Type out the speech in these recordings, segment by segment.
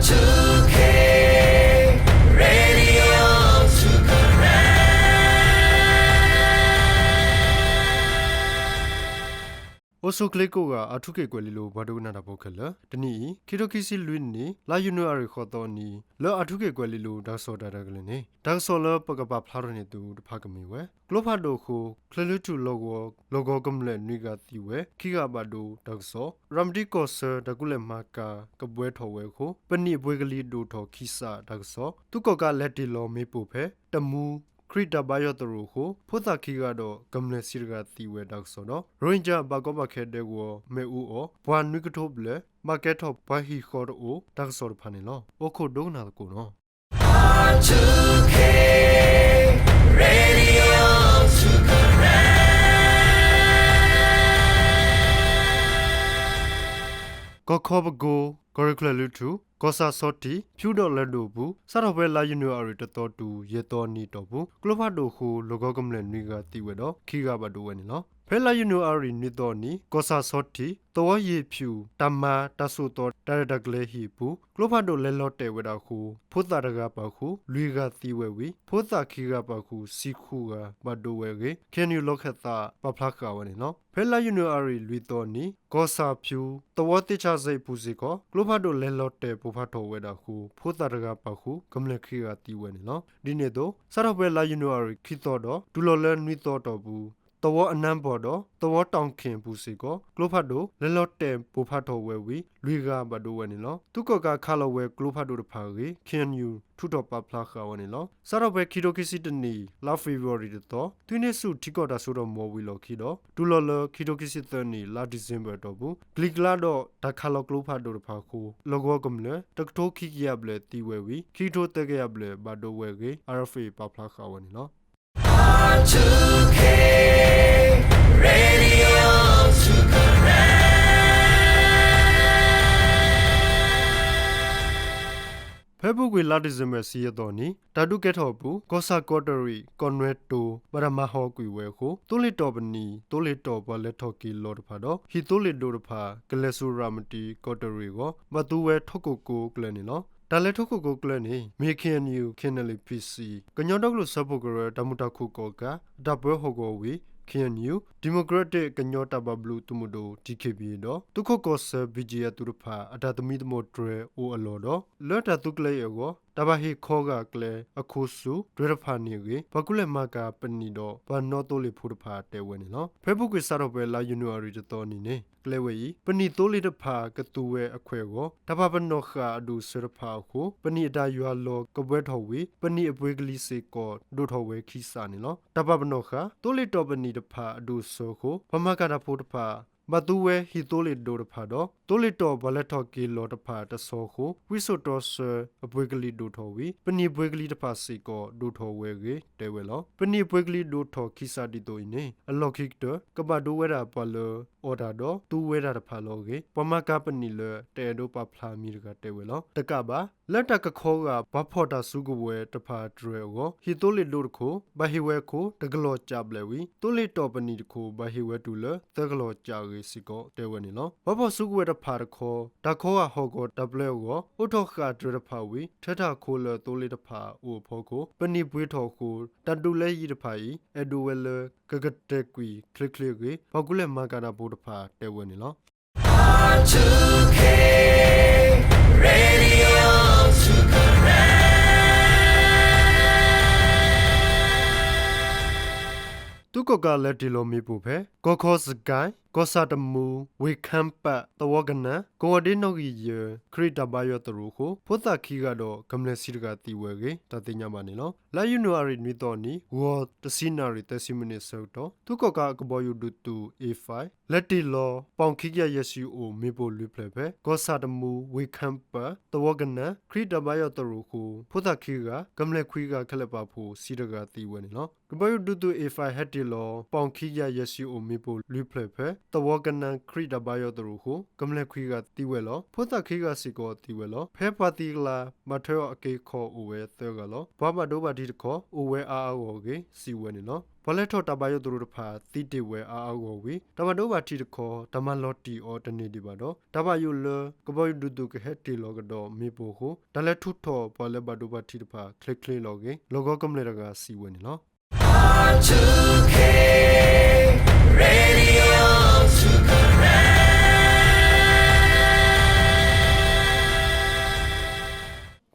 two K Radio two Karen အိၣ်ဆူၣ်ချ့ကိးဂၤ အၣ်ထူခ့ၣ်ကွဲၤလ့လိၤ ပှၤဒိကနၣ်တၢ်ဖိခဲလၢာ်, တနံၤအံၤ ခံထိခံဆံလွံၢ်နံၣ် လါယနူၤအါရံၤ ဃိးသီအနံၤ လၢအၣ်ထူခ့ၣ်ကွဲၤလ့လိၤ တၢ်ကစီၣ်တၢ်ရဲၣ်တၢ်ကျဲၤန့ၣ် တၢ်ကစီၣ်လၢပကပာ်ဖျါထီၣ်န့ၢ်သုတဖၣ်ကမ့ၢ်ဝဲ ကျိဖးဒိၣ်အဃိ ချၢၣ်လွံၢ်ထူၣ် လီၢ်ကဝီၤကမျၢၢ်နွံဂၤသံဝဲ ခံဂၤဘၣ်ဒိတၢ်ကစီၣ်, ရၤမတံကီၢ်ဆၢ တၢ်ကူၣ်လဲၤမၤကၤ ကဘှဲထီၣ်ဝဲအဃိ ပနံာ်အပှ့ၤကလံၤဒိၣ်ထီၣ်ခံစးတၢ်ကစီၣ်, သုးကီၣ်ကးလဲၤတ့ၢ်လီၤမ့ၣ်ပိၢ်ဖဲ တမူ ခရံာ်တၢ်ဘါယွၤသရိာ်အဃိ ဖိသၣ်ခံဂၤဒီးကမျၢၢ်ဆံတဂၤသံဝဲတၢ်ကစီၣ်ဒီး ရိၣ်ဟ့ကၠၣ်ဘၣ်ကီဘၣ်ခဲဒဲကဝီၤ မ့ၣ်အူအီၣ် ပှၤနွံကထိဘျဲၣ် ဘၣ်ကဲထီၣ်ပှၤဟံၣ်ဃီတအိၣ် တၢ်ကစီၣ်တဖၣ်န့ၣ်လီၤ. အိၣ်ခိးဒိကနၣ်သကိးနီၤ. R two K Radio two Karen ကီၢ်ခီပကိ, ကီၢ်ရ့ၣ်ချၢၣ်လွံၢ်ထူၣ်, ကီၢ်ဆၣ်ဆီထံး, ဖၠူဒီးလဲၤဒိၣ်အပူၤ စးထီၣ်ဖဲလါယနူၤအါရံၤတသီတုၤ ယဲၢ်သီအနံၤအတီၢ်ပူၤ ကျိဖးဒိၣ်အဃိ လီၢ်ကဝီၤကမျၢၢ်နွံဂၤသံဝဲဒီး ခံဂၤဘၣ်ဒိဝဲန့ၣ်လီၤ. ဖဲလါယနူၤအါရံၤနွံသီအနံၤ ကီၢ်ဆၣ်ဆီထံး သဝီယ့ၣ်ဖၠူၣ် တၢ်မၤတၢ်စိာ်သီတၢ်ရဲၣ်တၢ်ကျဲၤဟံၣ်အပူၤ ကျိဖးဒိၣ်လဲၤလီၤတဲာ်ဝဲဒၣ်အဃိ ဖိသၣ်တဂၤပာ်ဃုာ် လွံၢ်ဂၤသံဝဲဝံၤ ဖိသၣ်ခံဂၤပာ်ဃုာ် ဆံဃုဂၤဘၣ်ဒိဝဲအဂ့ၢ် ခ့ၣ်အဲၣ်ယူၣ် လီၢ်ခၢၣ်သးပာ်ဖျါဃာ်ဝဲန့ၣ်လီၤ. ဖဲလါယနူၤအါရံၤလွံၢ်သီအနံၤ ကီၢ်ဆၣ်ဖၠူ သဝီသ့ၣ်ဆါစ့အပူၤစ့ၢ်ကီး ကျိဖးဒိၣ်လဲၤလီၤတဲာ်ပိၢ်ဖးထီၣ်ဝဲဒၣ်အဃိ ဖိသၣ်တဂၤပာ်ဃုာ် ကမျၢၢ်ခံဂၤသံဝဲန့ၣ်လီၤ. ဒ်န့ၣ်အသိး စးထီၣ်ဖဲလါယနူၤအါရံၤခံသီဒီး တုၤလီၤလၢနွံသီအတီၢ်ပူၤ သဝီအနါဘီၣ်ဒီး သဝီတီၣ်ခ့ၣ်အပူၤစ့ၢ်ကီး ကျိဖးဒိၣ်လဲၤလီၤတဲာ်ပိၢ်ဖးထီၣ်ဝဲဝံၤ လွံၢ်ဂၤဘၣ်ဒိဝဲန့ၣ်လီၤ. သုးကီၣ်ကးခးလီၤဝဲကျိဖးဒိၣ်တဖၣ်အဂ့ၢ် ခ့ၣ်အဲၣ်ယူၣ် ထုးထီၣ်ပာ်ဖျါဃာ်ဝဲန့ၣ်လီၤ. စးထီၣ်ဖဲခံထိခံဆံတနံၣ် လါဖ့ၤဘြူၤအါရံၤတသီ သုးဟံးန့ၢ်ဆူၣ်ထံကီၢ်တၢ်စိတၢ်ကမီၤဝံၤအလီၢ်ခံဒီး တုၤလီၤလၢခံထိခံဆံသၢနံၣ် လါဒံၣ်စ့ဘၢၣ်အတီၢ်ပူၤ ကလံၤကျါဒီးတၢ်ခးလီၤကျိဖးဒိၣ်တဖၣ်အဃိ လီၢ်ကဝီၤကမျၢၢ် တကထိခံကယၤဘျဲၣ်သံဝဲဝံၤ ခံကထိသၢကယၤဘျဲၣ်ဘၣ်ဒိဝဲအဂ့ၢ် အါရ်အဖ်အ့ၣ် ပာ်ဖျါဃာ်ဝဲန့ၣ်လီၤ. R two K Radio two Karen ဖဲအပူၤကွံာ်လါဒံၣ်စ့ဘၢၣ် ဆံယဲၢ်သီအနံၤ တၢ်ဒုးကဲထီၣ်အပူၤ ကီၢ်ဆၣ်ကီးတရံး ကီၢ်နွဲတိၤ ဘၣ်တၢ်မၤဟးဂီၤကွံာ်ဝဲအဃိ သိလ့ၣ်တီၢ်ပနံာ် သိလ့ၣ်တီၢ်ပှၤလဲၤထီၣ်က့ၤလီၤတဖၣ်ဒီး ဟံၣ်သိလ့ၣ်ဒိၣ်တဖၣ် ကလဲၤဆူရၤမတံကီးတရံးအဂီၢ် ဘၣ်သူဝဲထိၣ်ကိကိကျၢၢ်န့ၣ်လီၤ. တၢ်လဲၤထိၣ်ကိကိကျၢၢ်န့ၣ် မ့ၢ် ခ့ၣ်အဲၣ်ယူၣ် ခ့ၣ်အဲၣ်ယူၣ် ဖံၣ်စံၣ် ကညီဒီကလုာ်စၢဖှိၣ်ကရၢ တၢ်မုာ်တၢ်ခုၣ်ကိးကး အတၢ်ပၢဟီၣ်ကဝီၤဝံၤ ခ့ၣ်အဲၣ်ယူၣ် Democratic ကညီတၢ်ဘၣ်ဘျုးသုးမုၢ်ဒိၣ် DKBA ဒီး သုးခိးကီၢ်ဆၢ ဘံၣ်ကၠံၣ်အသုးတဖၣ် အတၢ်သမံသမိးတြဲၤအိၣ်အလီၢ်ဒီး လၢတၢ်သုးကျဲၤအံၤအဂီၢ် တၢ်ဘၣ်ဟ့ၣ်ခီဂာ်ကျဲအခိၣ်ဆူၣ်တြဲၤတဖၣ်န့ၣ်အဂ့ၢ် ပှၤကူၣ်လဲၤမၤကၤပနံာ်ဒီး ပှၤနီၣ်သိလ့ၣ်ဖိတဖၣ်တဲဝဲန့ၣ်လီၤ. ဖဲအပူၤကွံာ်စးထီၣ်ဖဲလါယနူၤအါရံၤတသီအနံၤန့ၣ် ကျဲဝဲအံၤ ပနံာ်သိလ့ၣ်တဖၣ်ကသူဝဲအခွဲးအဂီၢ် တၢ်ပာ်ပနီၣ်ဃာ်အဒိၣ်အဆၢတဖၣ်အဃိ ပနံာ်အတၢ်ယွၤလီၤကဘှဲထီၣ်ဝံၤ ပနံာ်အပှ့ၤကလံၤစ့ၢ်ကီးဒိၣ်ထီၣ်ဝဲခံစးန့ၣ်လီၤ. တၢ်ပာ်ပနီၣ်ဃာ် သိလ့ၣ်တီၢ်ပနံာ်တဖၣ်အဒိၣ်အဆၢအဃိ ပှၤမၤကၤတၢ်ဖိတဖၣ် ဘၣ်သူဝဲဟံၣ်သိလ့ၣ်ဒိၣ်တဖၣ်ဒီး သိလ့ၣ်တီၢ်ပှၤလဲၤထီၣ်က့ၤလီၤတဖၣ်တဆီအဃိ ဝံစိာ်တီဆၢအပှ့ၤကလံၤဒိၣ်ထီၣ်ဝံၤ ပနံာ်အပှ့ၤကလံၤတဖၣ်စ့ၢ်ကီးဒိၣ်ထီၣ်ဝဲအဂ့ၢ်တဲဝဲလီၤ. ပနံာ်အပှ့ၤကလံၤဒိၣ်ထီၣ်ခံစးဒ်သိးအံၤန့ၣ် အလီၢ်ခံကတၢၢ် ကဘၣ်ဒိဝဲဒၣ်ပှၤလၢအီၣ်တၢ်ဒီးသူဝဲတၢ်တဖၣ်လီၤအဂ့ၢ် ပှၤမၤကၤပနံာ်လၢတအဲၣ်ဒိးပာ်ဖျါအမံၤတဂၤတဲဝဲလီၤ. တကးဘၣ် လၢတၢ်ကခီဂာ်ပှၤဖီၣ်တၢ်စုကဝဲၤတဖၣ်တြဲၤအဂီၢ် ဟံၣ်သိလ့ၣ်ဒိၣ်တခိၣ် ဘၣ်ဟ့ၣ်ဝဲအခိၣ်တကလီၤကးဘျဲၣ်ဝံၤ သိလ့ၣ်တီၢ်ပနံာ်တခိၣ် ဘၣ်ဟ့ၣ်ဝဲတုၤလၢသၢကလီၤကးအဂ့ၢ်စ့ၢ်ကီးတဲဝဲန့ၣ်လီၤ. ပှၤဖီၣ်စုကဝဲၤတဖၣ်တခီ တၢ်ခီဂာ်ဟီၣ်ကဝီၤတၢ်ပျဲအဂီၢ် အိးထီၣ်ဃာ်တြဲၤတဖၣ်ဝံၤ ထၢတၢ်အခိၣ်လၢသိလ့ၣ်တဖၣ်အိၣ်အဖီခိၣ် ပနံာ်ပှ့ၤထီၣ်အဃိ တၢ်ဒုးလၢယံၤတဖၣ်အံၤ အဲၣ်ဒိးဝဲလၢကကတဲာ်ကွံာ်ချ့ချ့အဂ့ၢ် ပှၤကူၣ်လဲၤမၤကၤတၢ်ဖိတဖၣ်တဲဝဲန့ၣ်လီၤ. R two K Radio two Karen သုးကီၣ်ကးလဲၤတ့ၢ်လီၤမ့ၣ်ပိၢ်ဖဲ ကီၢ်ခီစကဲၣ်, ကီၢ်ဆၣ်တမူ, ဝ့ၢ်ခၢၣ်ပၢၣ် သဝီကနၣ် ကဝီၤဒ့နီၣ်ဂံၢ်ယဲၢ် ခရံာ်တၢ်ဘါယွၤသရိာ်အဃိ ဖိသၣ်ခံဂၤဒီးကမျၢၢ်ဆံတဂၤသံဝဲအဂ့ၢ် တၢ်သ့ၣ်ညါဘၣ်န့ၣ်လီၤ. လါယနူၤအါရံၤနွံသီအနံၤ ဂီၤတဆံနၣ်ရံၣ်သၢဆံမံးနံးအဆၢကတီၢ် သုးကီၣ်ကးအကဘီယူၤဒုးသုး A five လဲၤတ့ၢ်လီၤ ပီၣ်ခံကယၤယဲၢ်ဆံအိၣ်မ့ၣ်ပိၢ်လွံၢ်ဖျၢၣ်ဖဲ ကီၢ်ဆၣ်တမူ ဝ့ၢ်ခၢၣ်ပၢၣ် သဝီကနၣ် ခရံာ်တၢ်ဘါယွၤသရိာ်အဃိ ဖိသၣ်ခံဂၤ ကမျၢၢ်ခွံဂၤခဲလၢာ်ပာ်ဖှိၣ်ဆံတဂၤသံဝဲန့ၣ်လီၤ. ကဘီယူၤဒုးသုး A five ဟဲတ့ၢ်လီၤ ပီၣ်ခံကယၤယဲၢ်ဆံအိၣ်မ့ၣ်ပိၢ်လွံၢ်ဖျၢၣ်ဖဲ သဝီကနၣ်ခရံာ်တၢ်ဘါယွၤသရိာ်အဃိ ကမျၢၢ်ခွံဂၤသံဝဲလီၤ. ဖိသၣ်ခံဂၤစ့ၢ်ကီးသံဝဲလီၤ. ဖဲပှၤသံအကျါ ဘၣ်ထွဲအီၤအက့အခီအိၣ်ဝဲသၢဂၤလီၤ. ပှၤဘၣ်ဒိဘၣ်ထံးတခီ အိၣ်ဝဲအါအါဂီၢ်ဂီၢ်အဂ့ၢ် စံးဝဲန့ၣ်လီၤ. ပှၤလဲၤထီၣ်တၢ်ဘါယွၤသရိာ်တဖၣ် သံတ့ၢ်ဝဲအါအါဂီၢ်ဂီၢ်ဝံၤ တၢ်ဘၣ်ဒိဘၣ်ထံးတခီ တၢ်မၤလီၤတံၢ်အီၤတန့ၢ်ဒံးဘၣ်ဒီး တၢ်ဘၣ်ယိၣ်လၢ ကဘီယူၤဒုးသုးကဟဲတ့ၢ်လီၤကဒီးမ့ၣ်ပိၢ်အဃိ တၢ်လဲၤထုးထီၣ်ပှၤလၢဘၣ်ဒိဘၣ်ထံးတဖၣ် ချ့ချ့လီၤအဂ့ၢ် လီၢ်ကဝီၤကမျၢၢ်တဂၤစံးဝဲန့ၣ်လီၤ. Radio to Karen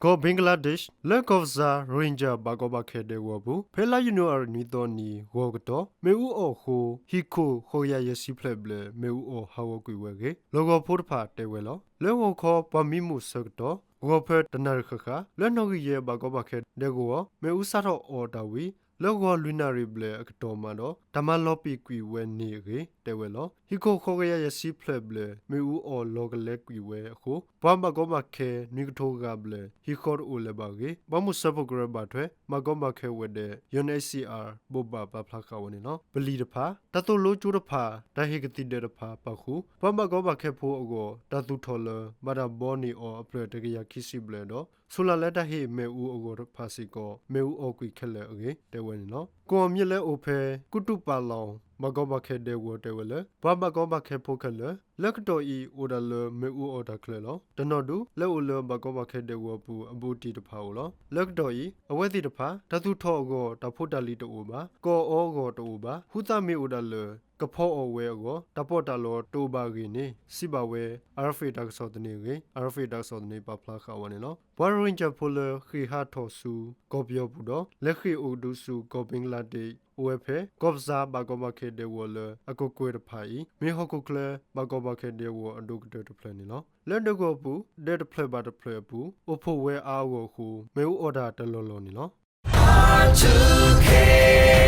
ကီၢ်ဘ့ကလါဒ့းရှ် လၢကီၢ်ပစါ ရိၣ်ဟ့ၣ်ကၠၣ် ဘၣ်ကီဘၣ်ခဲဒဲကဝီၤအပူၤ ဖဲလါယနူၤအါရံၤနွံသီနံၤ ဂီၤကတီၢ် မ့ၣ်အူအီၣ်အဃိ ဟံၣ်ခိၣ်ဃိးကယၤယဲၢ်ဆံဖျၢၣ်ဘျဲၣ် မ့ၣ်အူအီၣ်ဟးဂီၤကွံာ်ဝဲအဂ့ၢ် လီၢ်ကဝီၤဖိတဖၣ်တဲဝဲလီၤ. လၢဂီၤခီပှၤမံမူၣ်ဆၢကတီၢ် ဂီၤဖၢတနၣ်ရံၣ်ဃၣ်ဃၣ် လၢနီၣ်ဂံၢ်ယဲၢ်ဘၣ်ကီဘၣ်ခဲဒဲကဝီၤ မ့ၣ်အူစးထီၣ်အီၣ်တၢ်ဝံၤ လၢဂီၤလွံၢ်နၣ်ရံၣ်ဘျဲၣ်အကတီၢ်မးဒီး တၢ်မၤလီၤပံာ်ကွံာ်ဝဲန့ၣ်အဂ့ၢ် တဲဝဲလီၤ. ဟံၣ်ခိၣ်ဃိးကယၤယဲၢ်ဆံဖျၢၣ်ဘျဲၣ် မ့ၣ်အူအီၣ်လီၤကလဲကွံာ်ဝဲအဃိ ပှၤဘၣ်ကီဘၣ်ခဲနွံကထိဂၤဘျဲၣ် ဟံၣ်ဃီတအိၣ်လၢၤဘၣ်အဂ့ၢ် ဘၣ်မူၣ်စၢဖှိၣ်ကရၢဘၣ်ထွဲ ဘၣ်ကီဘၣ်ခဲဝဲၤဒၢး UNHCR ဘိးဘၣ်ပာ်ဖျါဃာ်ဝဲန့ၣ်လီၤ. ပလံၤတဖၣ် တၢ်သိၣ်လိကၠိတဖၣ် တၢ်ဟ့ၣ်ကသံၣ်ဒၢးတဖၣ်ပာ်ဃုာ် ပှၤဘၣ်ကီဘၣ်ခဲဖိအဂီၢ် တၢ်သူၣ်ထီၣ်လၢဘၣ်တၢ်ဘီန့ၢ်အီၤအဖျၢၣ်တကယၤခံဆံဘျဲၣ်ဒီး ဆူလၢ်လၢတၢ်ဟ့ၣ်မ့ၣ်အူအဂီၢ်တဖၣ်စ့ၢ်ကီး မ့ၣ်အူအီၣ်ကွံာ်ခဲလၢာ်အဂ့ၢ် တဲဝဲန့ၣ်လီၤ. ကီၢ်မံၤလၢအိၣ်ဖဲ ကူတူၢ်ပာ်လီၤ ဘၣ်ကီဘၣ်ခဲဒဲကဝီၤတဲဝဲလၢ ပှၤဘၣ်ကီဘၣ်ခဲဖိခဲလၢာ် လၢကတီၢ်အံၤ အိၣ်ဒၣ်လၢမ့ၣ်အူအီၣ်တၢ်ချၢလီၤ. တနီၤဒုး လဲၤအိၣ်လၢဘၣ်ကီဘၣ်ခဲဒဲကဝီၤအပူၤအဘူးအတံၢ်တဖၣ်ဧိၤလီၤ. လၢကတီၢ်အံၤ အဝဲသ့ၣ်တဖၣ် တၢ်သူၣ်ထီၣ်အဂီၢ် တၢ်ဖိတၢ်လံၤတအိၣ်ဘၣ်, ကအီၣ်အီအဂီၢ်တအိၣ်ဘၣ်, ဟူသးမ့ၢ်အိၣ်ဒၣ်လၢ ကဖီအီၣ်ဝဲအဂီၢ် တၢ်ပီးတၢ်လီတအိၣ်ဘၣ်အဂ့ၢ်န့ၣ် စံးဘၣ်ဝဲ RFA တၢ်ကစီၣ်သန့အဂ့ၢ် RFA တၢ်ကစီၣ်သန့ပာ်ဖျါဃာ်ဝဲန့ၣ်လီၤ. ပှၤရိၣ်ဟ့ၣ်ကၠၣ်ဖိလၢဃ့ၢ်ဟးထီၣ်ဆူကီၢ်ပယီၤပူၤဒီး လဲၤဃ့ၢ်အိၣ်ကဒုဆူကီၢ်ဘ့ကလါဒ့း အိၣ်ဝဲဖဲ ကီၢ်ပစါဘၣ်ကီဘၣ်ခဲဒဲကဝီၤလၢအကကွဲၢ်တဖၣ်အံၤ မ့ၢ်ဟီၣ်ခိၣ်ချၢဘၣ်ကီဘၣ်ခဲဒဲကဝီၤအဒိၣ်ကတၢၢ်တဖျၢၣ်န့ၣ်လီၤ. လၢဒဲကဝီၤအပူၤ ဒဲတဖျၢၣ်ဘၣ်တဖျၢၣ်အပူၤ အိၣ်ဖှိၣ်ဝဲအါအဂီၢ်အဃိ မ့ၣ်အူအီၣ်တၢ်တလီၢ်လီၢ်န့ၣ်လီၤ.